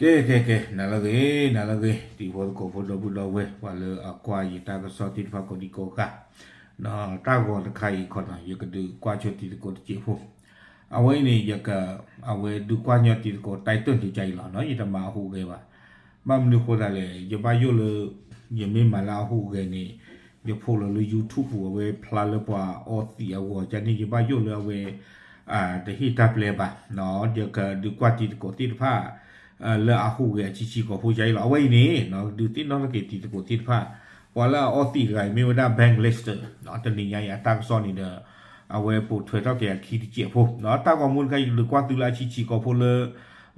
ကဲ ကဲ ကဲ နၤလၢအဂ့ၤ နၤလၢအဂ့ၤ တံၤဖိသကိးဖိဒီပုၢ်ဒီဝဲၢ် ပှၤလၢအကွၢ်ယတၢ်ကစီၣ်သ့ၣ်တဖၣ်ကိးဒံကိးဂၤ, တၢ်ဂီၤတခါအံၤခီနီၤ ယကဒုးကွၢ်ဆိတံၤသကိးတစဲးဖိ, အဝဲအံၤန့ၣ် ယက အဝဲဒုးကွၢ်ညီတံၤသကိး title န့ၣ်ကါအံၤလီၤနီၤ ယတမၤအဟူးဂဲၤဘၣ်, ဘၣ်မနုၤဃိသတးလဲၣ် ယဘၣ်ယိၣ်လၢ ယမ့ၢ်မၤလၢအဟူးဂဲၤန့ၣ် ယဖိးလီၤလၢ YouTube ပူၤ အဝဲဖျါလၢပှၤအီသံးအဂီၢ် ကန့ၣ် ယဘၣ်ယိၣ်လၢအဝဲ တဟ့ၣ်တၢ်ပျဲဘၣ်, ယကဒုးကွၢ်တံၤသကိးသ့ၣ်တဖၣ် လၢအဟူးဂဲၤအဆံးဆံးကိာ်ဖိကါအံၤလီၤ. အဝဲအံၤန့ၣ် ဒုးသ့ၣ်နီၣ်ထီၣ်က့ၤတံၤသကိးသ့ၣ်တဖၣ် ပှၤလၢအအီသံးတဂၤအံၤ မ့ၢ်ဝဲဒၣ် Ben Lester တနံၤညါအံၤအတၢ်ကစီၣ်န့ၣ်ဒီး အဝဲပိာ်ထွဲထီၣ်က့ၤအခံတစဲးဖိ, တၢ်ဂီၤမူတခါ ယကဒုးကွၢ်သုလၢအဆံးဆံးကိာ်ဖိလၢ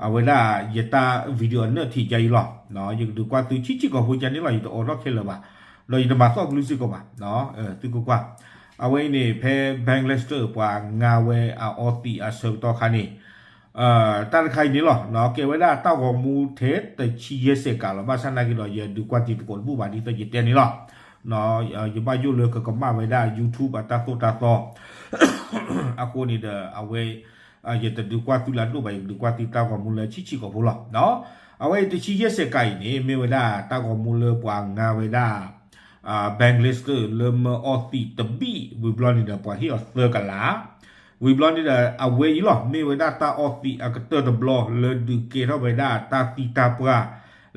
အဝဲဒၣ်ယတၢ် video အနၢၣ်ထံးကါအံၤလီၤ. ယကဒုးကွၢ်သုဆံးဆံးကိာ်ဖိကါန့ၣ်လီၤ ယတအိးထီၣ်ခဲလၢာ်ဘၣ်, ဒီးယတမၤသီၣ်ကလုၢ်စ့ၢ်ကီးဘၣ်, သုကကွၢ်, အဝဲအံၤန့ၣ် ဖဲ Ben Lester ပှၤငါဝဲအအီသံးအဆၢကတီၢ်ခါန့ၣ် တၢ်တခါအံၤန့ၣ်လီၤ ကဲဝဲဒၣ်တၢ်ဂီၤမူထဲတဆံယဲၢ်စဲးကးလီၤ. ဘၣ်ဆၣ်နာ်က့ဒီး ယဒုးကွၢ်တံၤသကိးတဘူၣ်ဘၣ်ဒ်သိးယတဲန့ၣ်လီၤ. ယဘၣ်ယိၣ်လၢကကမၣ်ဝဲဒၣ် YouTube အတၢ်သိၣ်တၢ်သီ အဃိန့ၣ်ဒီး အဝဲ ယတဒုးကွၢ်သုလၢအဒိၣ်ဘၣ် ယကဒုးကွၢ်သုတၢ်ဂီၤမူလၢဆံးဆံးကိာ်ဖိလီၤ. အဝဲအံၤတဆံယဲၢ်စဲးကးအံၤန့ၣ် မ့ၢ်ဝဲဒၣ်တၢ်ဂီၤမူလၢပှၤငါဝဲဒၣ် Ben Lester လၢမၢအီသံးတဘံၣ် ဝံၤဘျီန့ၣ်ဒီး ပှၤဟ့ၣ်အီၤသၢကလး, ဝံၤဘျီန့ၣ်ဒီး အဝဲအံၤလီၤ မ့ၢ်ဝဲဒၣ်တၢ်အီသံးအကတၢၢ်တဘျီလၢဒုးကဲထီၣ်ဝဲဒၣ်တၢ်သံတၢ်ပှၢ်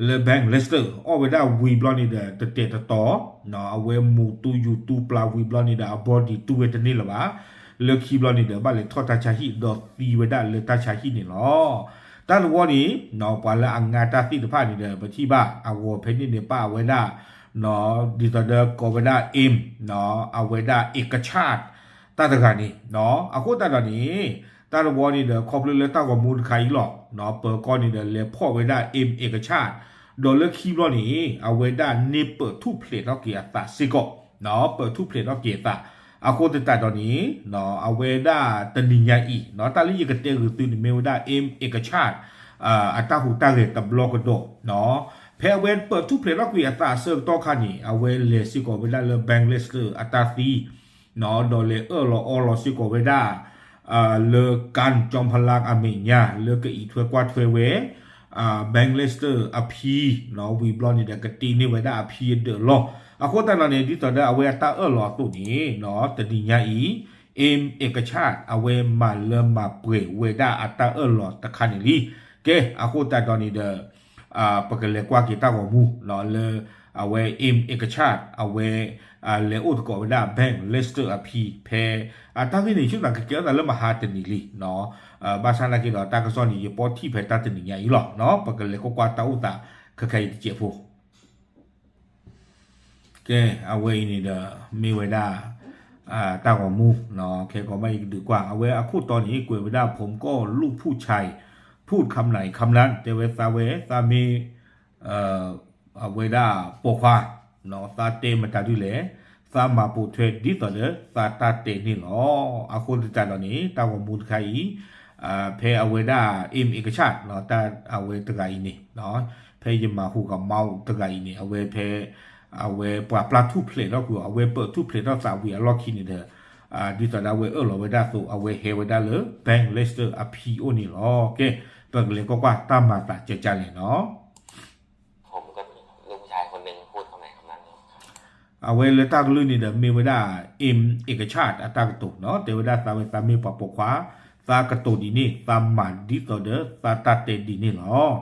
လၢ Ben Lester အီၣ်ဝဲဒၣ်ဝံၤဘျီန့ၣ်ဒီး တတဲာ်တတီၤ အဝဲမူၤတူၢ်ယူၤတူၢ်ပျၢ်ဝံၤဘျီန့ၣ်ဒီး အ body တူၢ်ဝဲတန့ၢ်လၢၤဘၣ်, လၢခံဘျီန့ၣ်ဒီး ဘၣ်လဲၤထီၣ်တၢ်ဆါဟံၣ်ဒီးသံဝဲဒၣ်လၢတၢ်ဆါဟံၣ်န့ၣ်လီၤ. တၢ်တဝီန့ၣ် ပှၤလၢအငါတၢ်သံၣ်တဖၣ်န့ၣ်ဒီး ပထံၣ်ဘၣ်အဂီၤဖဲန့ၣ်န့ၣ် ပာ်ဝဲဒၣ် ဒ်သိးဒီးကိးဝဲဒၣ် M အဝဲဒၣ် Ekachath တၢ်တဂၤန့ၣ်, အဃိသတးဒီးန့ၣ် တၢ်တဝီန့ၣ်ဒီး ခီဖျိလၢတၢ်ဂီၤမူတခါအံၤလီၤ ပၢၤကီၢ်န့ၣ်ဒီး လဲၤဖီၣ်ဝဲဒၣ် M Ekachath ဒီးလၢခံဘျီန့ၣ် အဝဲဒၣ်န့ၢ်ပၢၢ်ထူၣ်ဖျဲးထီၣ်က့ၤအသးစ့ၢ်ကီး, ပၢၢ်ထူၣ်ဖျဲးထီၣ်က့ၤအသး, အဃိသတးဒီးန့ၣ် အဝဲဒၣ်တနံၤညါအံၤ တၢ်လၢယကတဲဂုာ်သုန့ၣ် မ့ၢ်ဝဲဒၣ် M Ekachath အတၢ်ဟူးတၢ်ဂဲၤတဘျီကဒီး, ဖဲအဝဲပၢၢ်ထူၣ်ဖျဲးထီၣ်ကွံာ်အသးအဆၢကတီၢ်ခါန့ၣ် အဝဲလဲၤစ့ၢ်ကီးဝဲဒၣ်လၢ Ben Lester အတၢ်သံ ဒီးလဲၤအၢၣ်လီၤအီလီၤစ့ၢ်ကီးဝဲဒၣ် လၢ ကၠံၣ်ကၠီဖလၢၣ် အမဲာ်ညါ လၢကအံးထွဲကွၢ်ထွဲဝဲ Ben Lester အဖံ, ဝံၤဘျီန့ၣ်ဒီး ကတ့န့ၢ်ဝဲဒၣ်အဖံအဒၢးလီၢ်, အဃိသတးဒီးန့ၣ် ဒ်သိးဒီးအဝဲအတၢ်အၢၣ်လီၤအသိးန့ၣ် တနံၤညါအံၤ M Ekachath အဝဲမၤလၢမၤပှဲၤဝဲဒၣ်အတၢ်အၢၣ်လီၤတခါန့ၣ်လံ. ကဲ အဃိသတးဒီးန့ၣ်ဒီး ပကလဲၤကွၢ်က့ၤတၢ်ဂီၤမူ လၢ အဝဲ M Ekachath အဝဲ လဲၤအိၣ်သကိးဝဲဒၣ် Ben Lester အဖံ ဖဲ အတၢ်ဂ့ၢ်န့ၣ် ဆိသးကကဲထီၣ်သးလၢမဟါတနံၤလံ, ဘၣ်ဆၣ်နာ်က့ဒီးတၢ်ကစီၣ်န့ၣ် ယပိာ်ထံၣ်ဖဲတၢ်တနံၤညါအံၤလီၤ. ပကလဲၤကွၢ်ကွၢ်တၢ်အိၣ်သး ခဲခဲအံၤတစဲးဖိ ကဲ အဝဲအံၤန့ၣ်ဒီး မ့ၢ်ဝဲဒၣ် တၢ်ဂီၤမူ ခဲကိးဘၣ်အံၤကဒုးကွၢ် အဝဲအခိၣ်တီန့ၣ် ကွဲးဝဲဒၣ် ผมก็ลูกผู้ชาย พูดคำไหนคำนั้น တဲဝဲသးဝဲ သးမ့ၢ် အဝဲဒၣ်ပိာ်ခွါ သးတဲမတၤဒုလဲၣ် သးမၤပိာ်ထွဲဒ်သိးဒီး သးတၢ်တဲန့ၣ်လီၤ. အဃိသတးဒီးန့ၣ် တၢ်ဂီၤမူတခါအံၤ ဖဲအဝဲဒၣ် M Ekachath တၢ်အဝဲတဂၤအံၤန့ၣ် ဖဲယမၤဟူးဂဲၤမါတဂၤအံၤန့ၣ် အဝဲဖဲ အဝဲပှၤပျၢ်ထူၣ်ဖျဲးထီၣ်ကွံာ်အီၤ အဝဲပၢၢ်ထူၣ်ဖျဲးထီၣ်သးဝံၤအလီၢ်ခံန့ၣ်ဒီး ဒ်သိးဒီးအဝဲအၢၣ်လီၤဝဲဒၣ်အသိး အဝဲဟဲဝဲဒၣ်လၢ Ben Lester အဖံအိၣ်န့ၣ်လီၤ. ကဲ ပကလဲၤကွၢ်ကွၢ်တၢ်မၤသးကကၢ်လဲၣ်နီၤ အဝဲလၢတၢ်ကလုၢ်န့ၣ်ဒီး မ့ၢ်ဝဲဒၣ် M Ekachath အတၢ်ကတိၤနီၤ တဲဝဲဒၣ်သးဝဲသးမ့ၢ်ပှၤပိာ်ခွါ သးကတိၤဒ်န့ၣ် သးမၤဒ်သိးဒီး သးတၢ်တဲဒ်န့ၣ်လီၤ. လံာ်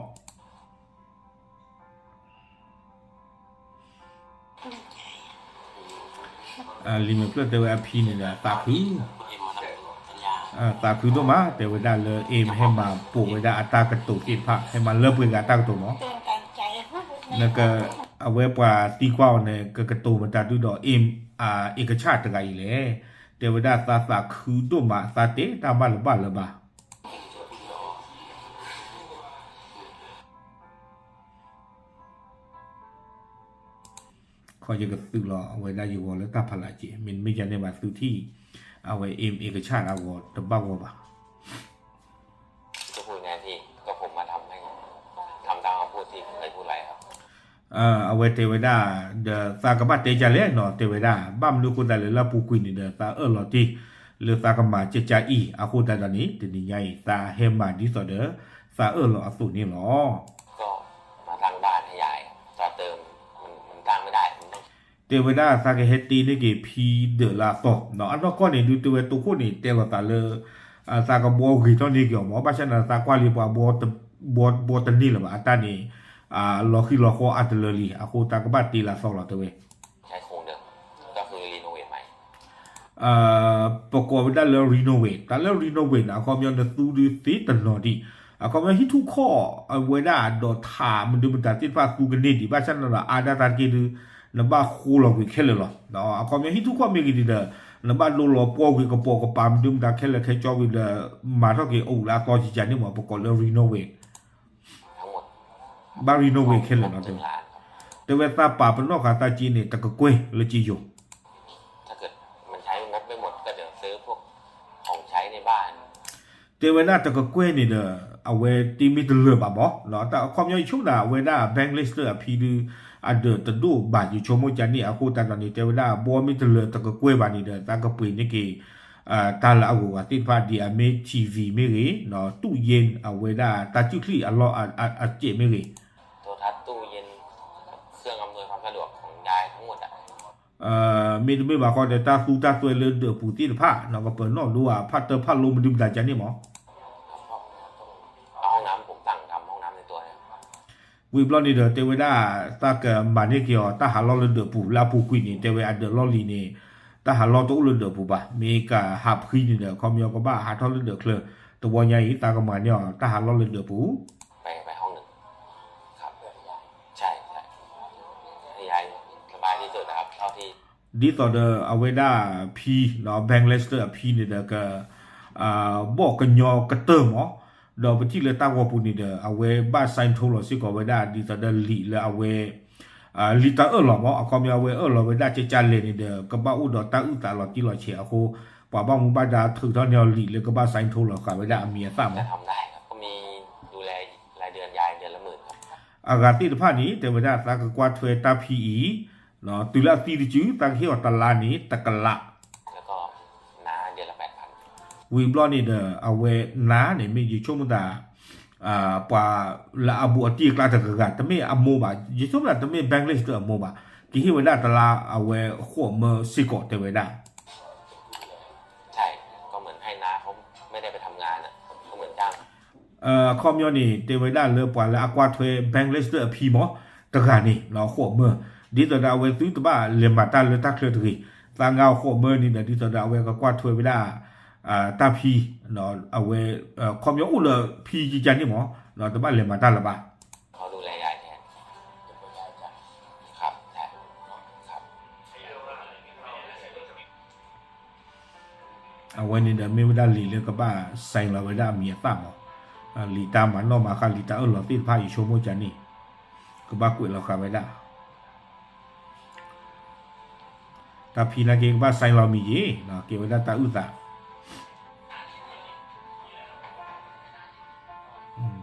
မဲာ်ဖျၢၣ်တဲဝဲအဖံန့ၣ်ဒီး သးခု သးခုဒိၣ်မး တဲဝဲဒၣ်လၢ M ဟဲမၤပိာ်ဝဲဒၣ်အတၢ်ကတိၤသ့ၣ်တဖၣ် ဟဲမၤလၢပှဲၤဂၤအတၢ်ကတိၤမး နက အဝဲပှၤသံကွၢ်အီၤန့ၣ် ကကတိၤမတၤဒုဒီး M Ekachath တဂၤအံၤလဲၣ် တဲဝဲဒၣ်သးသးခုဒိၣ်မး သးတဲတၢ်ဘၣ်လၢၤဘၣ်လၢၤဘၣ် ခီယကသုးလီၤ အဝဲဒၣ်ယဂီၤလၢတၢ်ဖးလၢ်က့ၤ မ့တမ့ၢ်ဒ်န့ၣ်ဘၣ်သုထံၣ် အဝဲ M Ekachath အဂီၤတဘၣ်ဂီၤဘၣ် အဝဲတဲဝဲဒၣ်ဒီးသးကဘၣ်တဲကၢ်လဲၣ်နီၤ တဲဝဲဒၣ် ဘၣ်မနုၤအဃိသတးလဲၣ် လၢအပူၤကွံာ်န့ၣ်ဒီး သးအၢၣ်လီၤတ့ၢ် လၢသးကမၤကကၢ်အံၤ အဃိသတးဒီးန့ၣ် တနံၤညါအံၤ သးဟဲမၤဒ်သိးဒီး သးအၢၣ်လီၤအသိးန့ၣ်လီၤ. တဲဝဲဒၣ်သးကဟဲတ့န့ၢ်က့ၤဖံဒၢးလၢအသီ, အနီၢ်ကီၢ်န့ၣ်ဒုးတဲဝဲတိခိၣ်န့ၣ် တဲလီၤသးလၢ သးကဘှီဂ့ၤထီၣ်န့ၢ်က့ၤအီၤမး, ဘၣ်ဆၣ်န့ၣ်သးကွၢ်လံပှၤ ဘှီတန့ၢ်လၢၤဘၣ်, အတၢ်န့ၣ် လီၤဃံလီၤဃီအါတလၢလံ, အဃိသးကဘၣ်တ့လၢအသီလီၤ တဲဝဲ ပကိးဝဲဒၣ်လၢ renovate, တၢ်လၢ renovate န့ၣ် အခီပညီနသူဒုးသ့တနီၤဒံး, အခီပညီဟံၣ်ထူၣ်ခီၣ်အဝဲဒၣ်ဒီးထးမနုၤမတၤသ့ၣ်တဖၣ်သူကန့ၢ်ဒံး, ဘၣ်ဆၣ်န့ၣ်ဒီးအါဒၣ်တၢ်တက့ၢ်ဒုး နဘၣ်ဃိလီၤကွံာ်ခဲလၢာ်လီၤ. အခီပညီဟံၣ်ထူၣ်ခီၣ်မ့ၢ်ဂ့ၤဒံးဒီး နဘၣ်ဒိလီၤပှီၢ်ကွံာ်ကပိာ်ကပၤမနုၤမတၤခဲလၢာ်ခဲဆ့ဝံၤဒီး မၤထီၣ်က့ၤအိၣ်လၢအသီကကန့ၣ်မး, ပကိးလၢ renovate, ဘၣ် renovate ခဲလၢာ်လီၤ တဲဝဲ. တဲဝဲသးပာ်ပနီၣ်ဃာ်သးစ့န့ၣ် တကကွဲၢ်လၢစ့ယိၤ တဲဝဲဒၣ်တကကွဲၢ်န့ၣ်ဒီး အဝဲတ့မ့ၢ်တလၢာ်ဘၣ်မး, အခီပညီယဆိကမိၣ်ဒၣ်အဝဲဒၣ် Bangladesh အဖံဒုး အဒၢးတဒိၣ်ဘၣ်ယဆိကမိၣ်ကန့ၣ်, အဃိသတးဒီးန့ၣ် တဲဝဲဒၣ်ဘှီမ့ၢ်တလၢာ်တကကွဲၢ်ဘၣ်န့ၣ်ဒီး သးကပှ့ၤန့ၢ်က့ၤ တၢ်လၢအဂုၤအဂၤသ့ၣ်တဖၣ်ဒ်အမ့ၢ် ထံၣ်ဝံၤ မ့ၢ်ဂ့ၤ, တူၣ်ယ့ၣ် အဝဲဒၣ်တၢ်စုၣ်ချံၣ်အစဲးမ့ၢ်ဂ့ၤ မ့တမ့ၢ်ဘၣ်ဃီဒီး တၢ်သူတၢ်သွဲလၢဒၢးပူၤသ့ၣ်တဖၣ် ကပၢၤနီၣ်ဒိဧါ ဖးတၢ်ဖးလိမနုၤမတၤကန့ၣ်မး, ဝံၤဘျီန့ၣ်ဒီး တဲဝဲဒၣ် သးကမၤန့ၢ်က့ၤအီၤတၢ်ဟးလီၢ်လၢဒၢးပူၤ လၢအပူၤကွံာ်န့ၣ် တဲဝဲအဒၢးလီၢ်လံၤန့ၣ် တၢ်ဟးလီၢ်တအိၣ်လၢဒၢးပူၤဘၣ်, မ့ၢ်ကဟးဖှံန့ၣ်ဒီး အခီပညီကဘၣ်ဟးထီၣ်လၢဒၢးချၢ, တဝီညါအံၤ သးကမၤန့ၢ်အီၤတၢ်ဟးလီၢ်လၢဒၢးပူၤ ဒ်သိးဒီးအဝဲဒၣ်ဖံ Bangladesh အဖံန့ၣ်ဒီး ကဘီၣ်ကညီကတၢၢ်မး, ဒီးပထံၣ်လၢတၢ်ဂီၤပူၤန့ၣ်ဒီး အဝဲဘၣ် sign ထိလီၤစ့ၢ်ကီးဝဲဒၣ် ဒ်သိးဒီးလံာ်လၢအဝဲ လံာ်တၢ်အၢၣ်လီၤမး, အခီပညီအဝဲအၢၣ်လီၤဝဲဒၣ်ကကလဲၣ်န့ၣ်ဒီး ကဘၣ်အိၣ်ဒီးတၢ်အုၣ်သးလီၤတံၢ်လီၤဆဲးအဃိ ပှၤဘၣ်မူဘၣ်ဒါထုးထီၣ်န့ၢ်အီၤလံာ်လၢကဘၣ် sign ထိလီၤဃာ်ဝဲဒၣ်အမံၤအသၣ်မး အဂၤသ့ၣ်တဖၣ်န့ၣ် တဲဝဲဒၣ်သးကကွၢ်ထွဲတၢ်ဖံအံၤ, တုၤလၢအသံတစု သးကဟ့ၣ်အီၤတလါန့ၣ် တကလး, ဝံၤဘျီန့ၣ်ဒီး အဝဲနၤန့ၣ် မ့ၢ်ယဆိကမိၣ်သး ပှၤလၢအဘူးအတံၢ်အကျါတဂၤဂၤ တမ့ၢ်အမိၢ်ဘၣ်, ယဆိကမိၣ်သးတမ့ၢ် Bangladesh အမိၢ်ဘၣ်, ကဟ့ၣ်ဝဲဒၣ်တလါအဝဲဃိးမၢစ့ၢ်ကီး တဲဝဲဒၣ် အခီပညီန့ၣ် တဲဝဲဒၣ်လၢပှၤလၢအကွၢ်ထွဲ Bangladesh အဖံမး တဂၤန့ၣ် ဃိးမၢ, ဒ်သိးဒီးအဝဲသုတဘၣ်လဲၤမၤတၢ်လၢတၢ်ချၢတဂ့ၤ, သးငါအီၤဃိးမၢန့ၣ်ဒီး ဒ်သိးဒီးအဝဲကကွၢ်ထွဲဝဲဒၣ် တၢ်ဖံ, အဝဲ အခီပညီအိၣ်လၢဖံကကန့ၣ်မး, တဘၣ်လဲၤမၤတၢ်လၢၤဘၣ် အဝဲန့ၣ်ဒီးမ့ၢ်ဝဲဒၣ်လံာ်လၢကဘၣ် sign လီၤဝဲဒၣ်အမံၤအသၣ်မး, လံာ်တၢ်မၤနီၣ်မၤဃါ လံာ်တၢ်အၢၣ်လီၤသ့ၣ်တဖၣ် ယဆိကမိၣ်ကန့ၣ် ကဘၣ်ကွဲးလီၤဃာ်ဝဲဒၣ် တၢ်ဖံနာ်က့ကဘၣ် sign လီၤမံၤယ့ၤ, ကဲဝဲဒၣ်တၢ်အုၣ်သး,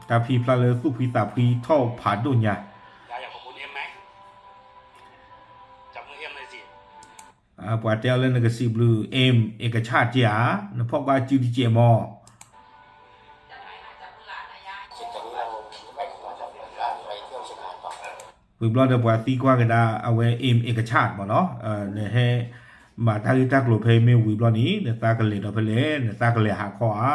တၢ်ဖံဖျါလၢသူၣ်ဖှံသးဖှံထီၣ်ဖးဒိၣ်ညါ ပှၤတဲအီၤလၢနကစံးဘျုး အ့ၣ် အ့ကဆၣ်က့ဧါ, နဖီၣ်ကွၢ်စုတကဲးမး ဝံၤဘျီဒီးပှၤသံကွၢ်ကဒါအဝဲ အ့ၣ် အ့ၣ်ကဆၣ်မးနီၤ, နဟဲမၤတၢ်ဂ့ၢ်တၢ်ကျိၤဖဲမ့ၢ်ဝံၤဘျီန့ၣ် နသးကလဲၤဒီးဖဲလဲၣ်, နသးကလဲၤဟးခီဧါ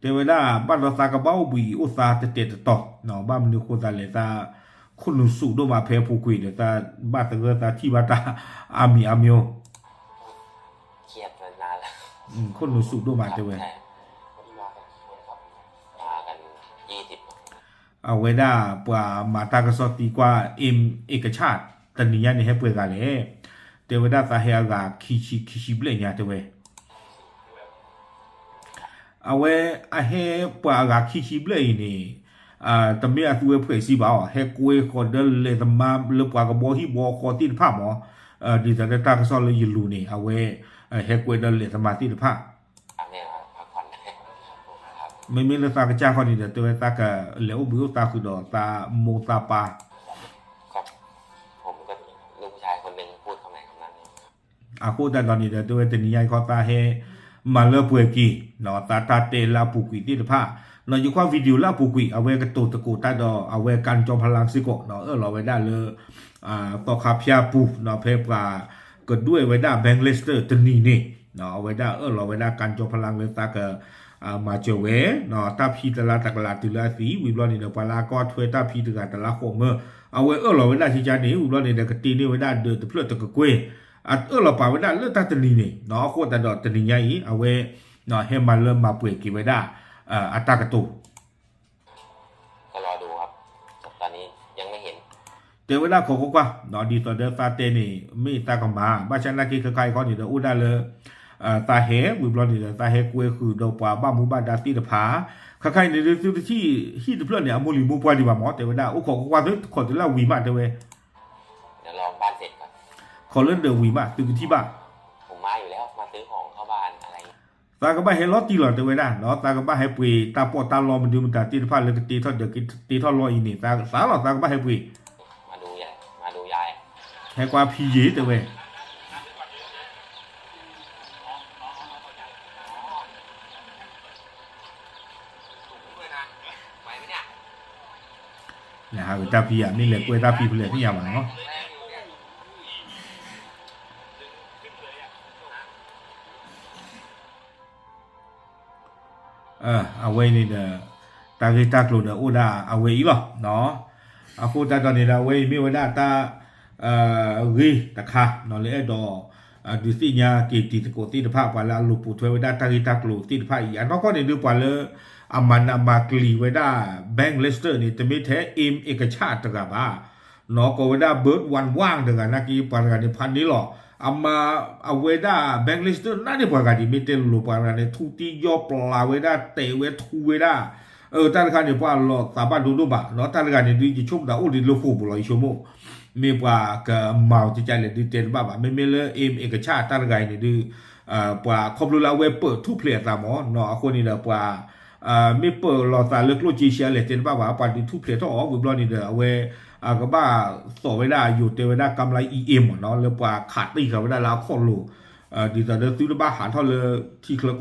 တဲဝဲဒၣ် ဘၣ်ဒီးသးကဘၣ်အိၣ်ဘှံးအိၣ်သါတတဲာ်တတီၤ, ဘၣ်မနုၤဃိသးလဲၣ်, သးခိၣ်နူာ်စူးဒိၣ်မးဖဲအပူၤကွံာ်ဒီး သးဘၣ်သဂၢၢ်သးထံၣ်ဘၣ်တၢ်အါမံၤအါမံၤ, ခိၣ်နူာ်စူးဒိၣ်မးတဲဝဲ. အဝဲဒၣ်ပှၤမၤတၢ်ကစီၣ်သံကွၢ် အ့ၣ် အ့ၣ်ကဆၣ် တနံၤညါန့ၣ်ဟဲပှဲၤဂၤလဲၣ်, တဲဝဲဒၣ်သးဟဲအဂၤခံဆံ ခံဆံဘျဲၣ်ညါတဲဝဲ အဝဲအဟဲပှၤအဂၤခံဆံဘျဲၣ်အံၤန့ၣ်, တမ့ၢ်အသူဝဲဖှဲးစံဘၣ်အီၤ, ဟဲကွဲဃီၤဒီးလဲၤသမါလၢပှၤကဘီဟံၣ်ဘီဃီသ့ၣ်တဖၣ်မး, ဒ်သိးဒီးတၢ်ကစီၣ်လၢယလူၤန့ၣ် အဝဲဟဲကွဲဒီးလဲၤသမါသ့ၣ်တဖၣ် မ့မ့ၢ်လၢသးကစၢ်ခီန့ၣ်ဒီး တဲဝဲသးကလဲၤအိၣ်ဘှံးအိၣ်သါဃုာ်ဒီးသးမိၢ်သးပၢ် အဃိသတးဒီးန့ၣ်ဒီး တဲဝဲတနံၤညါအံၤခီသးဟဲမၤလၢပှဲၤက့ၤ သးတၢ်တဲလၢအပူၤကွံာ်သ့ၣ်တဖၣ်, ယကွၢ် video လၢအပူၤကွံာ် အဝဲကတိၤသကိးတၢ်ဒီး အဝဲ ကၠီဖလၢ်စ့ၢ်ကီး အၢၣ်လီၤဝဲဒၣ်လၢ သီခါဖၠၣ်ပူၤ ဖဲပှၤကဒွဲၣ်ဝဲဒၣ် ဘဲၣ်ကလ့စတၢၣ်တနံၤန့ၣ် အဝဲဒၣ်အၢၣ်လီၤဝဲဒၣ် ကၠီဖလၢ်လၢသးက မၤစၢၤဝဲ တၢ်ဖံတလါတကလးတုၤလၢအသံ ဝံၤဘျီန့ၣ်ဒီး ပှၤလၢအကွၢ်ထွဲတၢ်ဖံတဂၤတလါဃိးမၢ အဝဲအၢၣ်လီၤဝဲဒၣ်ကကန့ၣ် ဝံၤဘျီန့ၣ်ဒီး ကတ့န့ၢ်ဝဲဒၣ်ဒၢးတဖျၢၣ်တကကွဲၢ် အအၢၣ်လီၤပာ်ဝဲဒၣ်လၢတၢ်တနံၤန့ၣ် အဃိသတးဒီးတနံၤညါအံၤ အဝဲ ဟဲမၤလၢမၤပှဲၤက့ၤဝဲဒၣ် အတၢ်ကတိၤ တဲဝဲဒၣ်ခိးကွၢ်ကွၢ် ဒ်သိးဒီးသးတဲန့ၣ် မ့ၢ်သးကမၤ ဘၣ်ဆၣ်နာ်က့ခဲခါအံၤခီန့ၣ်ဒီး အိၣ်ဒၣ်လၢ သးဟဲ ဝံၤဘျီန့ၣ်ဒီး သးဟဲကွဲဃုာ်ဒီးပှၤဘၣ်မူဘၣ်ဒါသ့ၣ်တဖၣ် ခဲခါအံၤန့ၣ်ဒုး သုတထံၣ်ဟံၣ်တဖျၢၣ်န့ၣ် အမိၢ်လံၤမိၢ်ပှၢ်ဒံးဘၣ်မၢ် တဲဝဲဒၣ် အိၣ်ခိးကွၢ်ကွၢ်သု ခိးတုၤလၢဝံၤမး တဲဝဲ ခိးလၢဒၢးဝံၤမး သုကထံၣ်ဘၣ် သးကဘၣ်ဟဲလီၤတံၢ်လီၤ တဲဝဲဒၣ် သးကဘၣ်ဟဲလီၤတံၢ်လီၤ တဲဝဲဒၣ် သးကဘၣ်ဟဲပှ့ၤတၢ်ပီးတၢ်လီမနုၤမတၤသ့ၣ်တဖၣ်လၢကတ့ထီၣ်ဒၢးကတ့ထီၣ်လီအံၤန့ၣ် သးလီၤ သးကဘၣ်ဟဲပှ့ၤ ဟဲကွၢ်ဖံယံၤ တဲဝဲ လဲၤဟးဂ့ၤတၢ်ဖံဧါ မ့ၢ်လဲၤကွဲတၢ်ဖံဖဲလဲၣ်သ့ၣ်ညါဘၣ်နီၤ အဝဲအံၤန့ၣ်ဒီး တၢ်ဂ့ၢ်တၢ်ကျိၤဒီးအိၣ်ဒၣ်အဝဲအံၤလီၤ. အဃိသတးဒီးန့ၣ်ဒီး အဝဲအံၤမ့ၢ်ဝဲဒၣ်တၢ် ဂ့ၢ်တခါ လၢအဲၣ်ဒိး ဒုးသ့ၣ်ညါက့ၤတံၤသကိးသ့ၣ်တဖၣ် ပှၤလၢအလိာ်ပိာ်ထွဲဝဲဒၣ်တၢ်ဂ့ၢ်တၢ်ကျိၤသ့ၣ်တဖၣ်အံၤ အနီၢ်ကီၢ်န့ၣ်ဒုးပှၤလၢ အမၤနးမၤကျံၤဝဲဒၣ် Bank Lester န့ၣ် တမ့ၢ်ထဲ Aim Action တဂၤဘၣ် နီၢ်ကီၢ်ဝဲဒၣ် Bird One One တဂၤနာ်က့ ပှၤတဂၤန့ၣ် ဖးန့ၢ်လီၤ အမၤအဝဲဒၣ် Bank Lester နာ်န့ၢ်ပှၤဂၤဒ်မ့ၢ်တဲလိၤလိၤ ပှၤတဂၤန့ၣ် ထူတံယီၢ်ပျးဝဲဒၣ် တဲာ်ဝဲထူဝဲဒၣ် တၢ်တခါန့ၣ် ပှၤလီၤသးဘၣ်ဒိဒိၣ်ဘၣ် တၢ်တဂၤန့ၣ်ဒုး ယဆိကမိၣ်တၢ်အိၣ်ဒံးလၢဃိာ်ပူၤလီၤ ယဆိကမိၣ် မ့ၢ်ပှၤကမၤအီၤကကလဲၣ်ဒုးတဲတဘၣ်ဘၣ် မ့မ့ၢ်လၢ Aim Action တၢ်တဂၤအံၤန့ၣ်ဒုး ပှၤခီဖျိလၢအဝဲပၢၢ်ထူၣ်ဖျဲးအသးမၢ် အဃိန့ၣ်ဒီးပှၤ မ့ၢ်ပၢၢ်လီၤသးလၢကျိၣ်စ့ဆံးအလဲၣ်တဲတဘၣ်ဘၣ် ပှၤဒုးထူၣ်ဖျဲးထီၣ်အီၤ ဝံၤဘျီန့ၣ်ဒီး အဝဲ ကဘၣ်သိးဝဲဒၣ် ယိၤတဲဝဲဒၣ် ကမျၢၢ် EM မၢ်နီၤ လၢပှၤခးတံၢ်ဃာ်ဝဲဒၣ်လၢအခီၣ်လိၤ ဒ်သိးဒီးသုတဘၣ်ဟးထီၣ်လၢထံချၢကီၢ်ချၢတဂ့ၤ ကက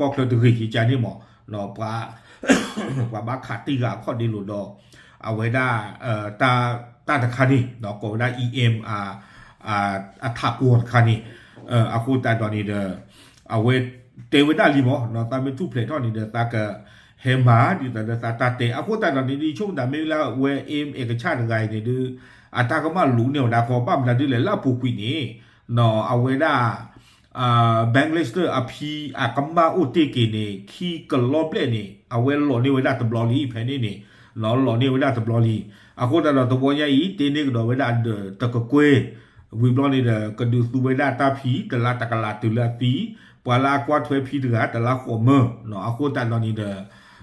န့ၣ်မၢ် ပှၤ ပှၤဘၣ်ခးတံၢ်ဃာ်အခီၣ်ဒ့လိၤဒီး အဝဲဒၣ် တၢ်တခါန့ၣ် ကိးဝဲဒၣ် EM အထးကီတခါန့ၣ် အဃိသတးဒီးန့ၣ်ဒီး အဝဲတဲဝဲဒၣ်လံမၢ် သးမ့ၢ်ထူၣ်ဖျဲးထီၣ်န့ၣ်ဒီး သးကဟဲမၤဒ်သိးဒီးသးတၢ်တဲ အဃိသတးဒီးန့ၣ်ဒုး ယဆိကမိၣ်တၢ်မ့ၢ်လၢအဝဲ Aim Action တဂၤအံၤန့ၣ်ဒုး အတၢ်ကမၣ်လူၤန့ၢ်ဝဲဒၣ်ခီ ဘၣ်မနုၤဒ်လဲၣ်လၢအပူၤကွံာ်န့ၣ် အဝဲဒၣ် Bank Lester အဖံအကမၣ်အိၣ်တ့ၢ်က့ၤန့ၣ် ခံကလီၤဘျဲၣ်န့ၣ် အဝဲလီၤန့ၢ်ဝဲဒၣ်တဘျီလံ ဖဲန့ၣ်န့ၣ် လီၤန့ၢ်ဝဲဒၣ်တဘျီလံ အဃိသတးဒီးသဝီညါအံၤ တ့န့ၢ်ကဒီးဝဲဒၣ်အဒၢးတကကွဲၢ် ဝံၤဘျီန့ၣ်ဒီး ကဒုးသူဝဲဒၣ်တၢ်ဖံတလါတကလးတုၤလၢအသံ ပှၤလၢအကွၢ်ထွဲဖံတဂၤတလါဃိးမၢ အဃိသတးဒီးန့ၣ်ဒီး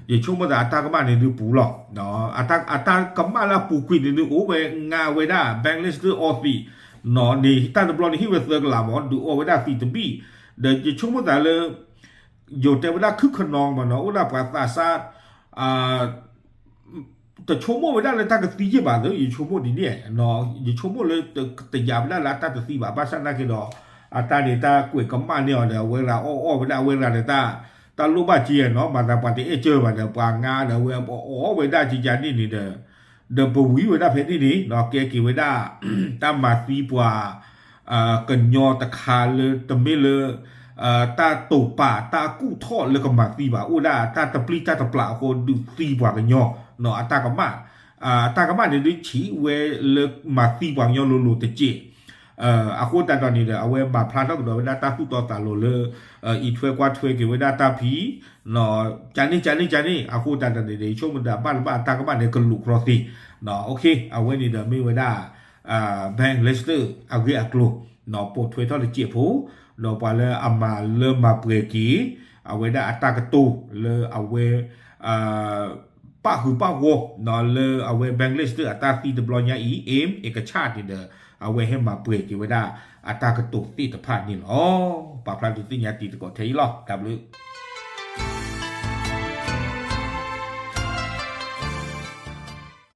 ယဆိကမိၣ်သးအတၢ်ကမၣ်န့ၣ်ဒုးပူၤလီၤ အတၢ်ကမၣ်လၢအပူၤကွံာ်န့ၣ်ဒုးအိၣ်ဝဲငါဝဲဒၣ် Bank Lester အီသံး န့ၣ် တၢ်တဘျီန့ၣ်ဟ့ၣ်ဝဲသၢကလးမၢ် ဒုးအီဝဲဒၣ်သံးတဘ့ၣ် ဒီးယဆိကမိၣ်သးလၢ ယိၤတဲဝဲဒၣ်ခုၣ်ခနီမၢ်နီၤ အိၣ်ဒၣ်ပှၤသးစၢ် တဆိကမိၣ်ဝဲဒၣ်လၢတၢ်ကသံယ့ၢ်ဘၣ်သ့ ယဆိကမိၣ်ဒ်န့ၣ် ယဆိကမိၣ်လၢတယာ်ဝဲဒၣ်လၢတၢ်တသံဘၣ် ဘၣ်ဆၣ်သနာ်က့ဒီး အတၢ်န့ၣ်တၢ်ကွဲးကမၣ်န့ၢ်အီၤဒီး အဝဲဒၣ်အီၣ်အီၣ်ဝဲဒၣ်အဝဲဒၣ်ဒီး တၢ်လိၣ်ဘၣ်က့နီၤ မၤသးပှၤတအဲၣ်ကၢၢ်ဘၣ်ဒီး ပှၤငါဒီးအဝဲအီၣ်အီၣ်ဝဲဒၣ်ကကန့ၣ်န့ၣ်ဒီး ဒီးပဝံဝဲဒၣ်ဖဲန့ၣ်န့ၣ် ကဲက့ၤဝဲဒၣ် တၢ်မၤသံပှၤ ကညီတခါလၢတမ့ၢ်လၢ တၢ်တိာ်ပာ်တၢ်ကူၣ်ထီၣ်လၢကမၤသံဘၣ် အိၣ်ဒၣ်တၢ်တပျံၤတၢ်တပျၢ်အဃိ ဒုးသံပှၤကညီ အတၢ်ကမၣ် အတၢ်ကမၣ်န့ၣ်ဒုးဆံးဝဲလၢမၤသံပှၤကညီလိၤလိၤတက့ၢ် အဃိသတးဒီးန့ၣ်ဒီး အဝဲမၤဖျါထီၣ်ကဒီးဝဲဒၣ်တၢ်သူၣ်တီသးလိၤလၢ အံးထွဲကွၢ်ထွဲက့ၤဝဲဒၣ်တၢ်ဖံ ကန့ၣ်ကန့ၣ်ကန့ၣ် အဃိသတးဒီးန့ၣ်ဒီး ယဆိကမိၣ်တၢ်ဘၣ်တဘၣ်တၢ်ကမၣ်န့ၣ်ကလူးကြီသ့ အဝဲန့ၣ်ဒီးမ့ၢ်ဝဲဒၣ် Bank Lester အဂ့ၢ်အကျိၤ ပိာ်ထွဲထီၣ်တစဲးဖိ ဒီးပှၤလၢအမၤလၢမၤပှဲၤက့ၤ အဝဲဒၣ်အတၢ်ကတိၤလၢအဝဲ ပၣ်ဃုာ်ပၣ်ဂီၢ် လၢအဝဲ Bank Lester အတၢ်သံတဘျီညါအံၤ Aim Action န့ၣ်ဒီး အဝဲဟဲမၤပှဲၤက့ၤဝဲဒၣ်အတၢ်ကတိၤသ့ၣ်တဖၣ်န့ၣ်လီၤ. ပာ်ဖျါဒုးသ့ၣ်ညါတံၤသကိးထဲအံၤလီၤ. တၢ်ဘျုး